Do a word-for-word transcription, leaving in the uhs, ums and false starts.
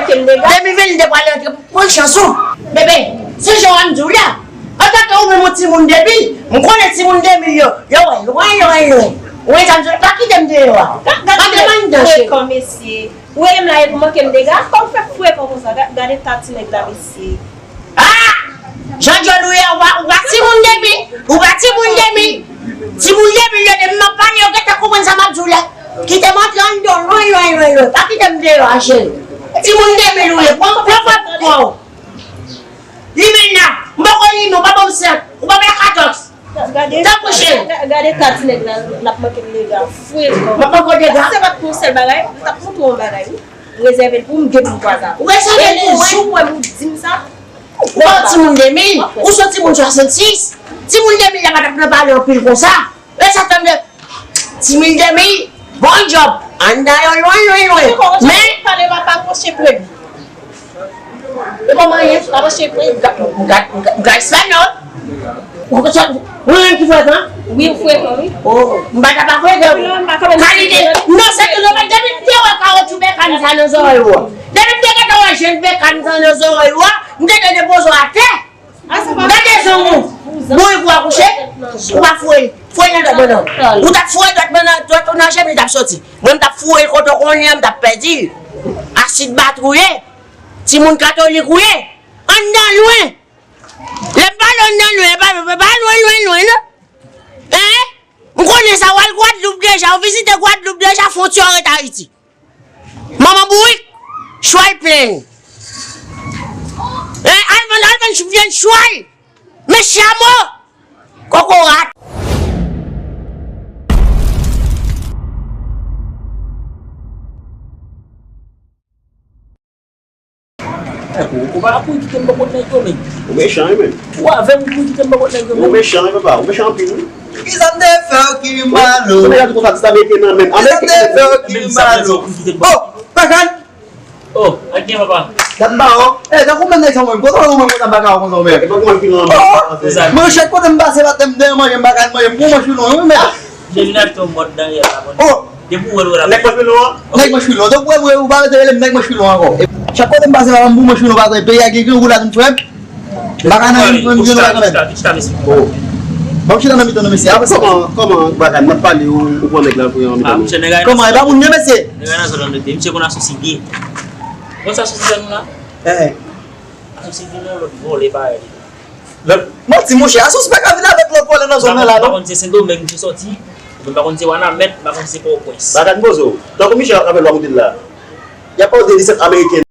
Ke m dega. Demi vil de pral antre pou pran chans ou. Bebe, se jan w ap di w la. Antanke ou menm yon timoun de mil, m konnen timoun de mil yo, yo wè lwen, yo wè lwen. Ou wè sa m di w, pa kite m deyò a. Pa demann dan cheri. Frekan, mesye. Ou rele m la e pou manke m dega. Kòm fè frekan konsa, ga- gade ta ti nèg la, mesye. Ah! Jan djòl ou ye, ou pa, ou pa timoun de mil, ou pa timoun de mil. Timoun de mil yo, depi m ap pale, yo gentan konprann sa m ap di w la. Kite m antre anndan w, lwen, lwen, lwen, lwen. Pa kite m deyò a, cheri. Timoun de mil ou ye, pran, pran, pran, pran. Li menm la, m poko li men, ou pa ban m senk, ou pa ban m katòz. Gade, tanpri cheri. Gade ta ti nèg la, l ap manke m dega. Frekan. M ap manke w dega. Se pa t pou yon sèl bagay, m t ap montre w yon bagay, wi. Rezève l pou m depi m kwaze avè w. Ou rezève l pou mwen? Jou w wè m ou di m sa. Ou pa yon timoun de mil, ou se yon timoun swasannsis. Timoun de mil la pa t ap nan pale anpil konsa. Lè sa tande, timoun de mil, bon djòb. Anndan yo lwen, lwen, lwen. Men pale pa pa pwoche premye. E kòman ye? Pa pwoche premye. M ka, m ka, m ka espanyòl. Ou konn sa, ou menm ki frekan? Wi, ou frekan, wi. Oh, m pa ta pa frekan. Kalite. Non, se tou, depi m te wè kawotchou bekàn sa nan zòrèy ou a. Depi m te gentan wè jèn bekàn sa nan zòrèy ou a, m te depoze w atè. Gade zong ou. Bon, e pou akouche, ou pa foure. Foure nan dwèt mwen nan. Ou t ap foure dwèt mwen nan, dwèt ou nan je m, li t ap soti. Mwen, m t ap foure kote w konnen an, m t ap pèdi l. Asid batri w ye. Timoun katolik ou ye. Anndan lwen. Lè m pale anndan lwen, pa, pa, pa lwen, lwen, lwen, non. Hein? M konnen sa, w al Gwadloup deja, w vizite Gwadloup deja, fwontyè w ret Ayiti. Manman bourik, chwal plen. Eh, al vann, al vann vyann chwal. Men chamo, kokorat. Ou pa pou kite m bò kot nèg yo, men. Ou mechan, wi, men. Ou avè m pou kite m bò kot nèg yo, men. Ou mechan, wi, papa. Ou mechan anpil, wi. Kisa m te fè w ki mal, o? Ou mechan tou konsa, ti sa mete nan men. Kisa m te fè w ki mal, o? Oh, Pakan! Oh, ak gen, papa. Dat ba, o. Eh, tankou menm nèg sa, mwen. Kote w mwen konsa baka w konsa, mwen? E pa konn filon. Oh, mwen, chak kote m pase, pa tè m dèyè manje, m pa ka manje, m gon manch filon, wi, men. Jezi nan ton mòd nan yè la, mwen. Oh. Depi w wè l wè la. Nèg manch pilon an? Nèg manch pilon. Donk, ou wè, ou pa rete rele m nèg manch pilon ankò. Chak kote m pase, papa m pou manch pilon, pase peyi a gen grangou ladann, frè m. M pa ka nan yon, yon, yon bagay kanmenm. Bon. Ban m chita nan mitan nan mesye. Apre sa, kòman, kòman bagay, n ap pale, ou, ou pran nèg la pou yon mitan nou? Kòman, e pa moun yo, mesye? Nèg la nan zòn nan, mesye, konn asosye byen. Bon, sa asosye nou la? Eh. Asosye nou, lòt vòlè parèy li. Lòt, manti, monchè, Asos pa ka vin avèk lòt vòlè nan zòn nan la, non. M pa konn si se Sendomeng misye sòti, oubyen m pa konn si se Wanament, m pa konn si se Pòtoprens. Bagay m poze w. Tankou Michel ap avè lwa kote l la. Y ap pale de lisans ameriken.